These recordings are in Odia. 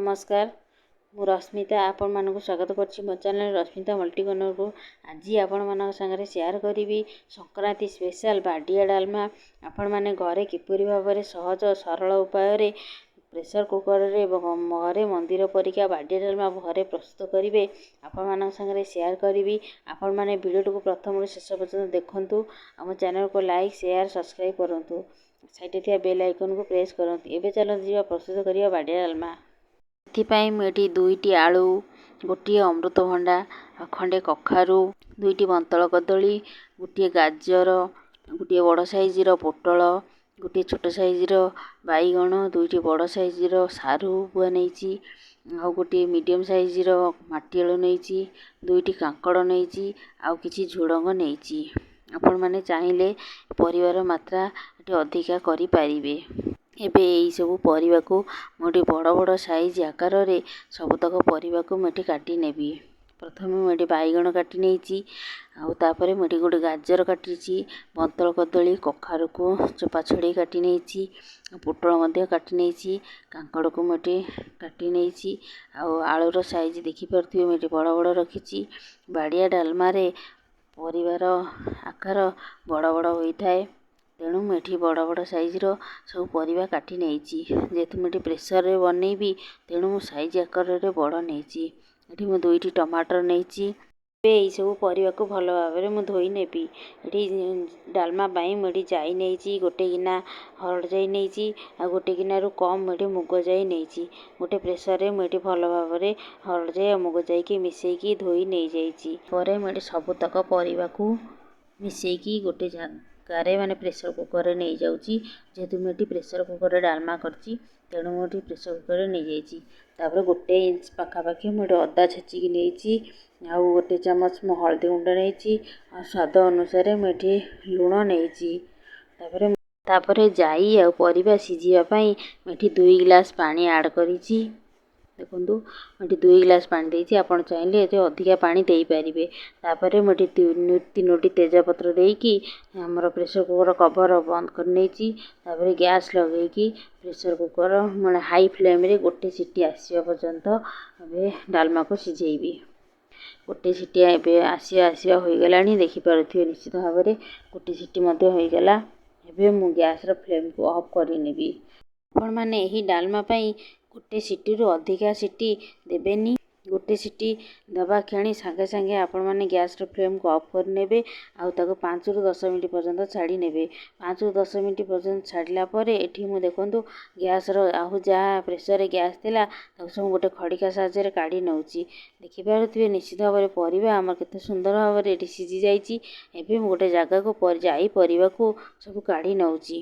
ନମସ୍କାର, ମୁଁ ରଶ୍ମିତା ଆପଣମାନଙ୍କୁ ସ୍ୱାଗତ କରୁଛି ମୋ ଚ୍ୟାନେଲ୍ ରଶ୍ମିତା ମଲ୍ଟି କର୍ଣ୍ଣରକୁ। ଆଜି ଆପଣମାନଙ୍କ ସାଙ୍ଗରେ ସେୟାର କରିବି ସଂକ୍ରାନ୍ତି ସ୍ପେଶାଲ ବାଡ଼ିଆ ଡାଲମା। ଆପଣମାନେ ଘରେ କିପରି ଭାବରେ ସହଜ ସରଳ ଉପାୟରେ ପ୍ରେସର କୁକରରେ ଘରେ ମନ୍ଦିର ପରିକା ବାଡ଼ିଆ ଡାଲମା ଘରେ ପ୍ରସ୍ତୁତ କରିବେ, ଆପଣମାନଙ୍କ ସାଙ୍ଗରେ ସେୟାର କରିବି। ଆପଣମାନେ ଭିଡ଼ିଓଟିକୁ ପ୍ରଥମରୁ ଶେଷ ପର୍ଯ୍ୟନ୍ତ ଦେଖନ୍ତୁ, ଆମ ଚ୍ୟାନେଲକୁ ଲାଇକ୍, ସେୟାର, ସବସ୍କ୍ରାଇବ୍ କରନ୍ତୁ, ସାଇଡ଼୍ରେ ଥିବା ବେଲ୍ ଆଇକନ୍କୁ ପ୍ରେସ୍ କରନ୍ତୁ। ଏବେ ଚାଲନ୍ତୁ ଯିବା ପ୍ରସ୍ତୁତ କରିବା ବାଡ଼ିଆ ଡାଲମା। ଏଥିପାଇଁ ମୁଁ ଏଠି 2ଟି ଆଳୁ, ଗୋଟିଏ ଅମୃତଭଣ୍ଡା, ଖଣ୍ଡେ କଖାରୁ, 2ଟି ବନ୍ତଳ କଦଳୀ, ଗୋଟିଏ ଗାଜର, ଗୋଟିଏ ବଡ଼ ସାଇଜ୍ର ପୋଟଳ, ଗୋଟିଏ ଛୋଟ ସାଇଜ୍ର ବାଇଗଣ, 2ଟି ବଡ଼ ସାଇଜ୍ର ସାରୁ ବୁଆ ନେଇଛି, ଆଉ ଗୋଟିଏ ମିଡ଼ିୟମ୍ ସାଇଜ୍ର ମାଟି ଆଳୁ ନେଇଛି, 2ଟି କାଙ୍କଡ଼ ନେଇଛି, ଆଉ କିଛି ଝୁଡ଼ଙ୍ଗ ନେଇଛି। ଆପଣମାନେ ଚାହିଁଲେ ପରିବାର ମାତ୍ରା ଏଠି ଅଧିକା କରିପାରିବେ। ଏବେ ଏଇସବୁ ପରିବାକୁ ମୁଁ ଏଠି ବଡ଼ ବଡ଼ ସାଇଜ୍ ଆକାରରେ ସବୁତକ ପରିବାକୁ ମୁଁ ଏଠି କାଟି ନେବି। ପ୍ରଥମେ ମୁଁ ଏଠି ବାଇଗଣ କାଟି ନେଇଛି, ଆଉ ତାପରେ ମୁଁ ଏଠି ଗୋଟେ ଗାଜର କାଟିଛି, ବନ୍ତଳ କଦଳୀ, କଖାରୁକୁ ଚୋପା ଛଡ଼େଇ କାଟି ନେଇଛି, ପୋଟଳ ମଧ୍ୟ କାଟି ନେଇଛି, କାଙ୍କଡ଼କୁ ମୁଁ ଏଠି କାଟି ନେଇଛି, ଆଉ ଆଳୁର ସାଇଜ୍ ଦେଖିପାରୁଥିବେ ମୁଁ ଏଠି ବଡ଼ ବଡ଼ ରଖିଛି। ବାଡ଼ିଆ ଡାଲମାରେ ପରିବାର ଆକାର ବଡ଼ ବଡ଼ ହୋଇଥାଏ, ତେଣୁ ମୁଁ ଏଠି ବଡ଼ ବଡ଼ ସାଇଜ୍ର ସବୁ ପରିବା କାଟି ନେଇଛି। ଯେହେତୁ ମୁଁ ଏଠି ପ୍ରେସରରେ ବନେଇବି, ତେଣୁ ମୁଁ ସାଇଜ୍ ଆକାରରେ ବଡ଼ ନେଇଛି। ଏଠି ମୁଁ 2ଟି ଟମାଟର ନେଇଛି। ଏବେ ଏଇସବୁ ପରିବାକୁ ଭଲ ଭାବରେ ମୁଁ ଧୋଇ ନେବି। ଏଠି ଡାଲମା ପାଇଁ ମୁଁ ଏଠି ଜାଇ ନେଇଛି, ଗୋଟେ ଗିନା ହରଡ଼ ଜାଇ ନେଇଛି, ଆଉ ଗୋଟେ ଗିନାରୁ କମ୍ ମୁଁ ଏଠି ମୁଗ ଜାଇ ନେଇଛି। ଗୋଟେ ପ୍ରେସରରେ ମୁଁ ଏଠି ଭଲ ଭାବରେ ହରଡ଼ ଜାଇ ଆଉ ମୁଗ ଜାଇକି ମିଶେଇକି ଧୋଇ ନେଇଯାଇଛି। ପରେ ମୁଁ ଏଠି ସବୁତକ ପରିବାକୁ ମିଶେଇକି ଗୋଟେ ଜାଗାରେ ମାନେ ପ୍ରେସର କୁକରରେ ନେଇଯାଉଛି। ଯେହେତୁ ମୁଁ ଏଠି ପ୍ରେସର କୁକରରେ ଡାଲମା କରିଛି, ତେଣୁ ମୁଁ ଏଠି ପ୍ରେସର କୁକରରେ ନେଇଯାଇଛି। ତାପରେ 1 ଇଞ୍ଚ ପାଖାପାଖି ମୁଁ ଏଠି ଅଦା ଛେଚିକି ନେଇଛି, ଆଉ 1 ଚାମଚ ମୁଁ ହଳଦୀ ଗୁଣ୍ଡ ନେଇଛି, ଆଉ ସ୍ୱାଦ ଅନୁସାରେ ମୁଁ ଏଠି ଲୁଣ ନେଇଛି। ତାପରେ ଜାଇ ଆଉ ପରିବା ସିଝିବା ପାଇଁ ମୁଁ ଏଠି 2 ଗ୍ଲାସ୍ ପାଣି ଆଡ଼୍ କରିଛି। ଦେଖନ୍ତୁ, ମୁଁ ଏଠି 2 ଗ୍ଲାସ୍ ପାଣି ଦେଇଛି, ଆପଣ ଚାହିଁଲେ ଏଠି ଅଧିକା ପାଣି ଦେଇପାରିବେ। ତାପରେ ମୁଁ ଏଠି 3ଟି ତେଜପତ୍ର ଦେଇକି ଆମର ପ୍ରେସର କୁକର କଭର ବନ୍ଦ କରିନେଇଛି। ତାପରେ ଗ୍ୟାସ୍ ଲଗେଇକି ପ୍ରେସର କୁକର ମାନେ ହାଇ ଫ୍ଲେମ୍ରେ 1 ସିଟି ଆସିବା ପର୍ଯ୍ୟନ୍ତ ଏବେ ଡାଲମାକୁ ସିଝେଇବି। 1 ସିଟି ଏବେ ଆସିବା ଆସିବା ହୋଇଗଲାଣି, ଦେଖିପାରୁଥିବେ ନିଶ୍ଚିତ ଭାବରେ 1 ସିଟି ମଧ୍ୟ ହୋଇଗଲା। ଏବେ ମୁଁ ଗ୍ୟାସ୍ର ଫ୍ଲେମ୍କୁ ଅଫ୍ କରିନେବି। ଆପଣମାନେ ଏହି ଡାଲମା ପାଇଁ 1 ସିଟିରୁ ଅଧିକା ସିଟି ଦେବେନି। 1 ସିଟି ଦେବା କ୍ଷଣି ସାଙ୍ଗେ ସାଙ୍ଗେ ଆପଣମାନେ ଗ୍ୟାସ୍ର ଫ୍ଲେମ୍କୁ ଅଫ୍ କରିନେବେ, ଆଉ ତାକୁ 5ରୁ 10 ମିନିଟ୍ ପର୍ଯ୍ୟନ୍ତ ଛାଡ଼ି ନେବେ। 5ରୁ 10 ମିନିଟ୍ ପର୍ଯ୍ୟନ୍ତ ଛାଡ଼ିଲା ପରେ ଏଠି ମୁଁ ଦେଖନ୍ତୁ ଗ୍ୟାସ୍ର ଆଉ ଯାହା ପ୍ରେସରରେ ଗ୍ୟାସ୍ ଥିଲା ତାକୁ ସବୁ ଗୋଟେ ଖଡ଼ିକା ସାହାଯ୍ୟରେ କାଢ଼ି ନେଉଛି। ଦେଖିପାରୁଥିବେ ନିଶ୍ଚିତ ଭାବରେ ପରିବା ଆମର କେତେ ସୁନ୍ଦର ଭାବରେ ଏଠି ସିଝି ଯାଇଛି। ଏବେ ମୁଁ ଗୋଟେ ଜାଗାକୁ ଜାଇ ପରିବାକୁ ସବୁ କାଢ଼ି ନେଉଛି।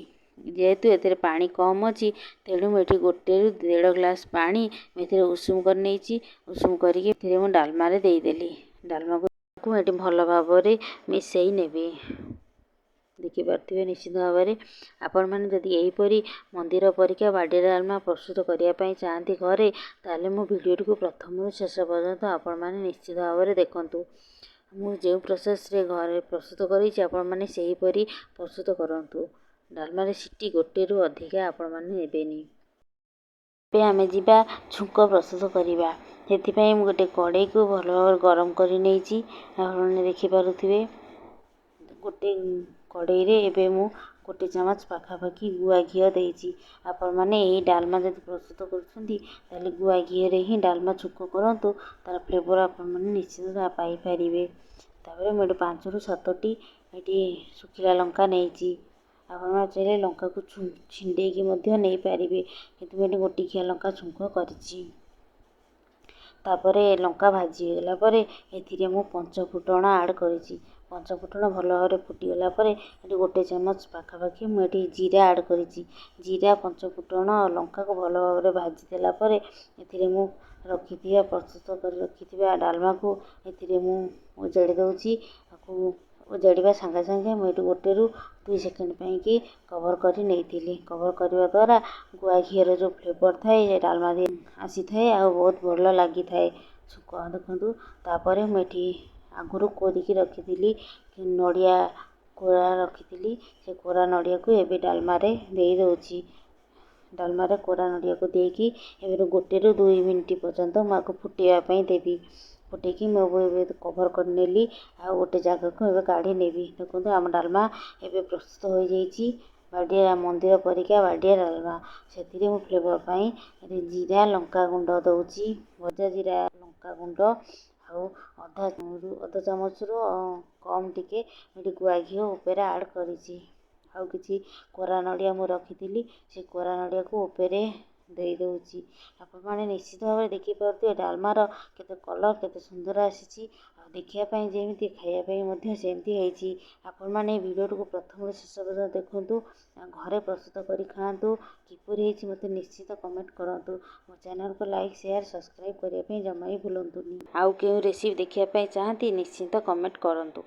ଯେହେତୁ ଏଥିରେ ପାଣି କମ୍ ଅଛି, ତେଣୁ ମୁଁ ଏଠି 1ରୁ 1.5 ଗ୍ଲାସ୍ ପାଣି ମୁଁ ଏଥିରେ ଉଷୁମ କରିନେଇଛି। ଉଷୁମ କରିକି ଏଥିରେ ମୁଁ ଡାଲମାରେ ଦେଇଦେଲି। ଡାଲମାକୁ ଏଠି ଭଲ ଭାବରେ ମିଶେଇ ନେବି। ଦେଖିପାରୁଥିବେ ନିଶ୍ଚିତ ଭାବରେ ଆପଣମାନେ ଯଦି ଏହିପରି ମନ୍ଦିର ପରିକା ବାଡ଼ିଆ ଡାଲମା ପ୍ରସ୍ତୁତ କରିବା ପାଇଁ ଚାହାନ୍ତି ଘରେ, ତାହେଲେ ମୋ ଭିଡ଼ିଓଟିକୁ ପ୍ରଥମରୁ ଶେଷ ପର୍ଯ୍ୟନ୍ତ ଆପଣମାନେ ନିଶ୍ଚିତ ଭାବରେ ଦେଖନ୍ତୁ। ମୁଁ ଯେଉଁ ପ୍ରୋସେସ୍ରେ ଘରେ ପ୍ରସ୍ତୁତ କରିଛି, ଆପଣମାନେ ସେହିପରି ପ୍ରସ୍ତୁତ କରନ୍ତୁ। ଡାଲମାରେ ସିଟି 1ରୁ ଅଧିକା ଆପଣମାନେ ନେବେନି। ଏବେ ଆମେ ଯିବା ଛୁଙ୍କ ପ୍ରସ୍ତୁତ କରିବା। ସେଥିପାଇଁ ମୁଁ ଗୋଟେ କଡ଼େଇକୁ ଭଲ ଭାବରେ ଗରମ କରି ନେଇଛି, ଆପଣମାନେ ଦେଖିପାରୁଥିବେ। ଗୋଟେ କଡ଼େଇରେ ଏବେ ମୁଁ 1 ଚାମଚ ପାଖାପାଖି ଗୁଆ ଘିଅ ଦେଇଛି। ଆପଣମାନେ ଏହି ଡାଲମା ଯଦି ପ୍ରସ୍ତୁତ କରୁଛନ୍ତି, ତାହେଲେ ଗୁଆ ଘିଅରେ ହିଁ ଡାଲମା ଛୁଙ୍କ କରନ୍ତୁ, ତା'ର ଫ୍ଲେଭର ଆପଣମାନେ ନିଶ୍ଚିତ ପାଇପାରିବେ। ତାପରେ ମୁଁ ଏଠି 5ରୁ 7ଟି ଏଠି ଶୁଖିଲା ଲଙ୍କା ନେଇଛି। ଆପଣ ଚାହିଁଲେ ଲଙ୍କାକୁ ଛିଣ୍ଡେଇକି ମଧ୍ୟ ନେଇପାରିବେ, କିନ୍ତୁ ମୁଁ ଏଠି ଗୋଟିକିଆ ଲଙ୍କା ଛୁଙ୍କ କରିଛି। ତାପରେ ଲଙ୍କା ଭାଜି ହୋଇଗଲା ପରେ ଏଥିରେ ମୁଁ ପଞ୍ଚ ଫୁଟଣ ଆଡ଼୍ କରିଛି। ପଞ୍ଚ ଫୁଟଣ ଭଲ ଭାବରେ ଫୁଟିଗଲା ପରେ ଏଠି 1 ଚାମଚ ପାଖାପାଖି ମୁଁ ଏଠି ଜିରା ଆଡ଼୍ କରିଛି। ଜିରା, ପଞ୍ଚ ଫୁଟଣ ଆଉ ଲଙ୍କାକୁ ଭଲ ଭାବରେ ଭାଜି ଦେଲା ପରେ ଏଥିରେ ମୁଁ ରଖିଥିବା ପ୍ରସ୍ତୁତ କରି ରଖିଥିବା ଡାଲମାକୁ ଏଥିରେ ମୁଁ ଓଜାଡ଼ି ଦେଉଛି। ତାକୁ ଓଜାଡ଼ିବା ସାଙ୍ଗେ ସାଙ୍ଗେ ମୁଁ ଏଠି 1ରୁ 2 ସେକେଣ୍ଡ ପାଇଁକି କଭର୍ କରି ନେଇଥିଲି। କଭର୍ କରିବା ଦ୍ୱାରା ଗୁଆ ଘିଅର ଯେଉଁ ଫ୍ଲେଭର୍ ଥାଏ ସେ ଡାଲମା ଆସିଥାଏ ଆଉ ବହୁତ ଭଲ ଲାଗିଥାଏ ଛୁଙ୍କ। ଦେଖନ୍ତୁ, ତାପରେ ମୁଁ ଏଠି ଆଗରୁ କୋରିକି ରଖିଥିଲି ନଡ଼ିଆ କୋରା ରଖିଥିଲି, ସେ କୋରା ନଡ଼ିଆକୁ ଏବେ ଡାଲମାରେ ଦେଇଦେଉଛି। ଡାଲମାରେ କୋରା ନଡ଼ିଆକୁ ଦେଇକି ଏବେ 1ରୁ 2 ମିନିଟ୍ ପର୍ଯ୍ୟନ୍ତ ମୁଁ ଆକୁ ଫୁଟେଇବା ପାଇଁ ଦେବି। ଫୁଟେଇକି ମୁଁ ଏବେ କଭର୍ କରିନେଲି ଆଉ ଗୋଟେ ଜାଗାକୁ ଏବେ କାଢ଼ି ନେବି। ଦେଖନ୍ତୁ, ଆମ ଡାଲମା ଏବେ ପ୍ରସ୍ତୁତ ହୋଇଯାଇଛି, ବାଡ଼ିଆ ମନ୍ଦିର ପରିକା ବାଡ଼ିଆ ଡାଲମା। ସେଥିରେ ମୁଁ ଫ୍ଲେଭର୍ ପାଇଁ ଜିରା ଲଙ୍କା ଗୁଣ୍ଡ ଦେଉଛି, ଭଜା ଜିରା ଲଙ୍କା ଗୁଣ୍ଡ ଆଉ ଅଧ ଚାମଚରୁ କମ୍ ଟିକେ ଏଠି ଗୁଆ ଘିଅ ଉପରେ ଆଡ଼୍ କରିଛି। ଆଉ କିଛି କୋରା ନଡ଼ିଆ ମୁଁ ରଖିଥିଲି, ସେ କୋରା ନଡ଼ିଆକୁ ଉପରେ ଦେଇଦେଉଛି। ଆପଣମାନେ ନିଶ୍ଚିତ ଭାବରେ ଦେଖିପାରୁଥିବେ ଡାଲମାର କେତେ କଲର୍ କେତେ ସୁନ୍ଦର ଆସିଛି ଆଉ ଦେଖିବା ପାଇଁ ଯେମିତି, ଖାଇବା ପାଇଁ ମଧ୍ୟ ସେମିତି ହେଇଛି। ଆପଣମାନେ ଭିଡ଼ିଓଟିକୁ ପ୍ରଥମରୁ ଶେଷ ପର୍ଯ୍ୟନ୍ତ ଦେଖନ୍ତୁ ଆଉ ଘରେ ପ୍ରସ୍ତୁତ କରି ଖାଆନ୍ତୁ। କିପରି ହେଇଛି ମୋତେ ନିଶ୍ଚିତ କମେଣ୍ଟ କରନ୍ତୁ। ମୋ ଚ୍ୟାନେଲକୁ ଲାଇକ୍, ସେୟାର, ସବସ୍କ୍ରାଇବ୍ କରିବା ପାଇଁ ଜମା ବି ଭୁଲନ୍ତୁନି। ଆଉ କେଉଁ ରେସିପି ଦେଖିବା ପାଇଁ ଚାହାନ୍ତି, ନିଶ୍ଚିତ କମେଣ୍ଟ କରନ୍ତୁ।